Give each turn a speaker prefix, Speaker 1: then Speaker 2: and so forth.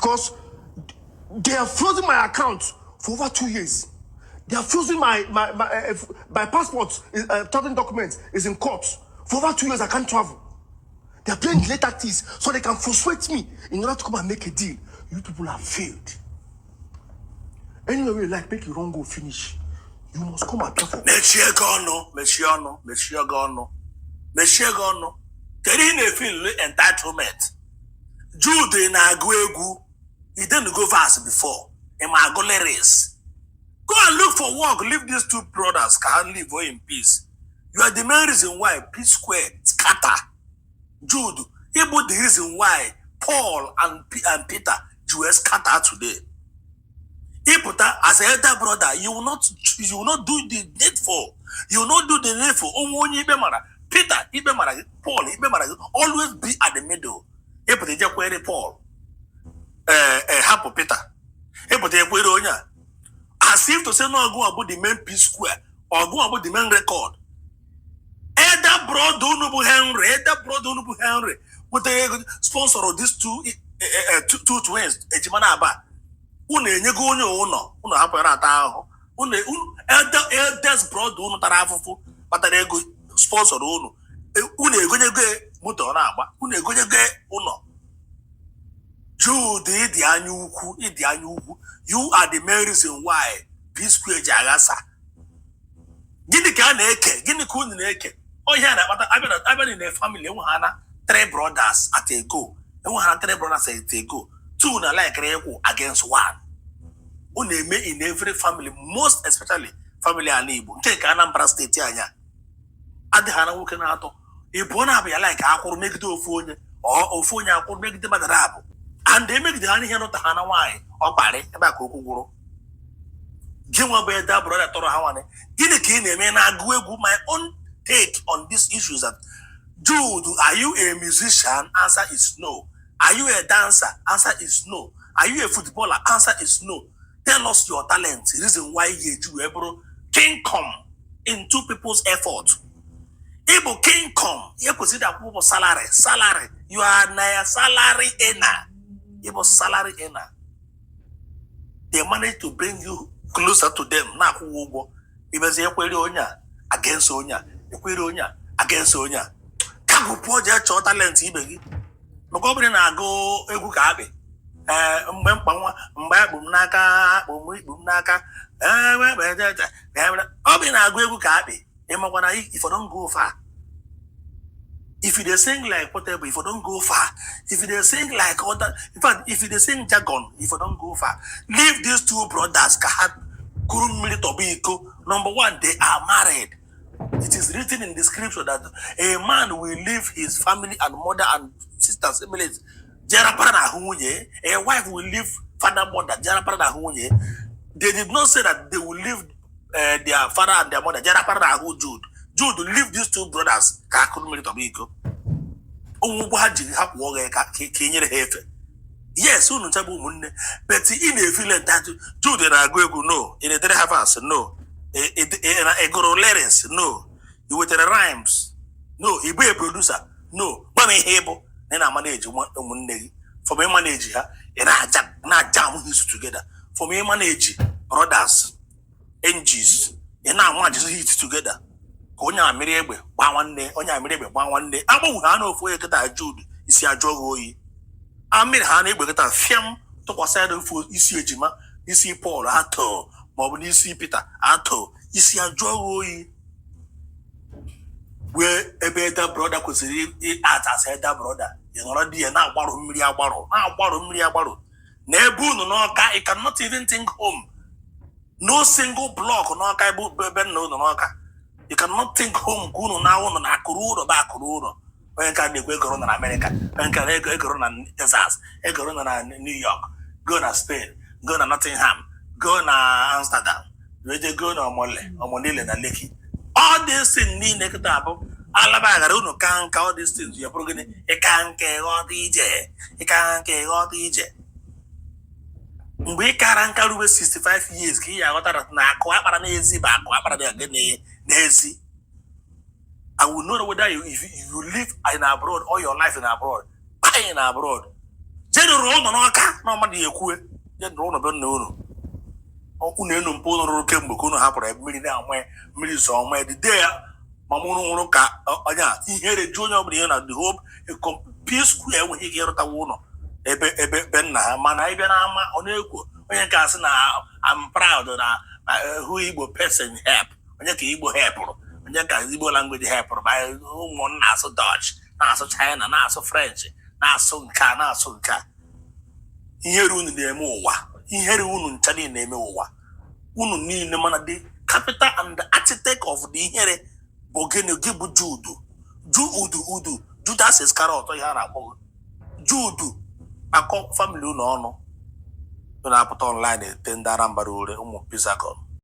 Speaker 1: Because they have frozen my account for over 2 years. They have frozen my passport, traveling document is in court. For over 2 years, I can't travel. They are playing delay tactics so they can frustrate me in order to come and make a deal. You people have failed. Anyway you like, make you run go finish. You must come and pay for.
Speaker 2: Mechie gị ọnụ, mechie ọnụ, mechie gị ọnụ, mechie gị ọnụ. Kedu ihe na-efeel entitlement? Jude na-agụ egwu, idenugo verse before, ị ma agụ lyrics? Go and look for work. Leave these two brothers ka ha live in peace. You are the main reason why P Square scatter. Jude, ịbụ the reason why Paul and Peter ji wee scatter today. Ịpụta as a elder brother, you will not do the needful. You will not do the needful. Onwe onye ikpe mara, Peter ikpe mara gị, Paul ikpe mara gị, always be at the middle. Ịpụta ije kwere Paul, ee ee, hapụ Peter. Ịpụta ekwere onye a, as if to say na ọgụ bụ the main P Square, ọgụ bụ the main record. Elder brother unu bụ Henry, elder brother unu bụ Henry wetara ego sponsor these two twins, ejima na aba. Unu enyego onye ụlọ, unu hapụ ya na-ata ahụhụ. Unu eldest brother unu tara afụfụ, kpatara ego sponsor unu. Unu egonyego moto ọ na-agba, unu egonyego ụlọ. Jude, ịdị anya ukwu, ịdị anya ukwu. You are the main reason why P Square ji aghasa. Gịnị ka a na-eke? Gịnị ka unu na-eke? Ọhịa na-akpata abịa na family, enwe ha na three brothers at a go, enwe ha na three brothers at a go, two na like ịkwụ against one. Ọ na-eme in every family, most especially family ala Igbo, nke Anambra Steeti. Anya adịghị na nwoke na-atọ ịbụọ na-abịa like akwụrụ megide ofu onye, ọ ofu onye akwụrụ megide mmadụ abụ, and emegide ha n'ihe nụta ha na nwaanyị ọ kparị ebe a ka okwu gwụrụ. Gị nwa bụ elder brother tọrọ ha nwanne, gịnị ka ị na-eme na-agụ egwu? My own take on this issue is that, Jude, are you a musician? Answer is no. Are you a dancer? Answer is no. Are you a footballer? Answer is no. Tell us your talent, reason why you eji wee bụrụ king come in two people's effort. Ịbụ king come, ihe kwesịrị akwụ bụ salary, salary. You are na salary earner. Ịbụ salary earner. They manage to bring you closer to them, na-akwụghị ụgwọ. Imezi ekwere onye a against onye a, ekwere onye a against onye a. Ka pụọ jee chọọ talent ibe gị, maka ọ bụrụ na na-agụ egwu ka akpị. Ee, mgbe mkpa nwa, mgbe akpụ m n'aka, akpụ m ikpu m n'aka. Ee, ọ bụrụ na na-agụ egwu ka akpị, ịmakwa na if you don't go far, if you dey sing like Portable, if you don't go far, if you dey sing like other, in fact, if you dey sing jargon, if you don't go far, leave these two brothers ka ha kuru mmiri tọba iko. Number one, they are married. It is written in the scripture that a man will leave his family and mother and sisters, siblings, jerapara na ahụ nwunye. A wife will leave father, mother, jerapara na ahụ nwunye. They did not say that they will leave their father and their mother, jerapara na ahụ Jude. Jude, leave these two brothers ka akụrụ mmiri tọba iko. Ụmụ ụgwọ ha jiri ha kwụọ gị ka ị nyere ha efe. Yes, unu ncha bụ ụmụnne, but ị na-efeel entitled. Jude na-agụ egwu? No. Ị na-edere ha verse? No. Ị gụrụ lyrics? No. Ị wetara rhymes? No. Ị bụ a producer? No. Gwa m ihe ịbụ na ị na-amanage ụmụnne gị. From ịmanage ha, ị na-aja na-ajam his together. From ịmanage brothers ngis, ị na-ama hit together ka onye amịrị egbe gbaa nwanne, onye amịrị egbe gbaa nwanne. Agbanwe ha n'ofu onye kịta. Jude, isi ajụọ gị oyi. Amịrị ha na-egbe kịta fịam, tụkwasị ya n'ofu isi ejima, n'isi Paul atọ maọbụ n'isi Peter atọ, isi ajụọ gị oyi. Wee ebe elder brother kwesịrị act as elder brother, ị nọrọ di ya na-agbarụ mmiri, agbarụ, na-agbarụ mmiri, agbarụ na ebe unu n'Ọka. You cannot even think home. No single block n'Ọka ebe ebe nna unu n'Ọka. You cannot think home ka unu na ụlọ na akụrụ ụlọ bụ akụrụ ụlọ. Onye nka na-ekwu egoro na Amerịka, onye nka na-ego egoro na Texas, egoro na New York, go na Spain, go na Nottingham, go na Amsterdam, wee go na Omole Omonile na Lekki. All these things niile kịta abụ alaba aghara unu ka nka. All these things ya bụrụ gịnị? Ịka nka, ịghọta ije, ịka nka, ịghọta ije. Mgbe ị kara nka rube 65 years ka ị ya aghọtara na akụ akpara n'ezi bụ akụ akpara na gịnị n'ezi. I will know whether you, if you live in abroad all your life in abroad, buy in abroad. Jee rụrụ ụlọ n'Ọka na ọmadụ ya ekwue. Jee rụrụ ụlọ be nna unu. Unu enu mpụ unu rụrụ kemgbe ka unu hapụrụ ebe mmiri na-ama ya, mmiri zọ ọma ya. The day ya mama unu nwụrụ ka onye a ihere ju onye ọbụla ihe na the hope P Square enweghị ike ịrụtawa ụlọ ebe ebe be nna ha. Mana ị bịa n'ama, ọ na-ekwo onye nke asị na "I'm proud na who Igbo person help". Onye ka Igbo helpụrụ? Onye ka Igbo language helpụrụ? Ma ụmụ na-asụ Dutch, na-asụ China, na-asụ French, na-asụ nke a, na-asụ nke a. Ihere unu na-eme ụwa, ihere unu ncha niile na-eme ụwa unu niile. Mana the capital and the architect of the ihere bụ gịnị? Gị bụ Judu, Judu, Udu, Judas Iscariot, ihe a na-akpọ gị Judu. Akọ family unu ọnụ unu na-apụta online ete ndị Anambra ure, ụmụ pizakon.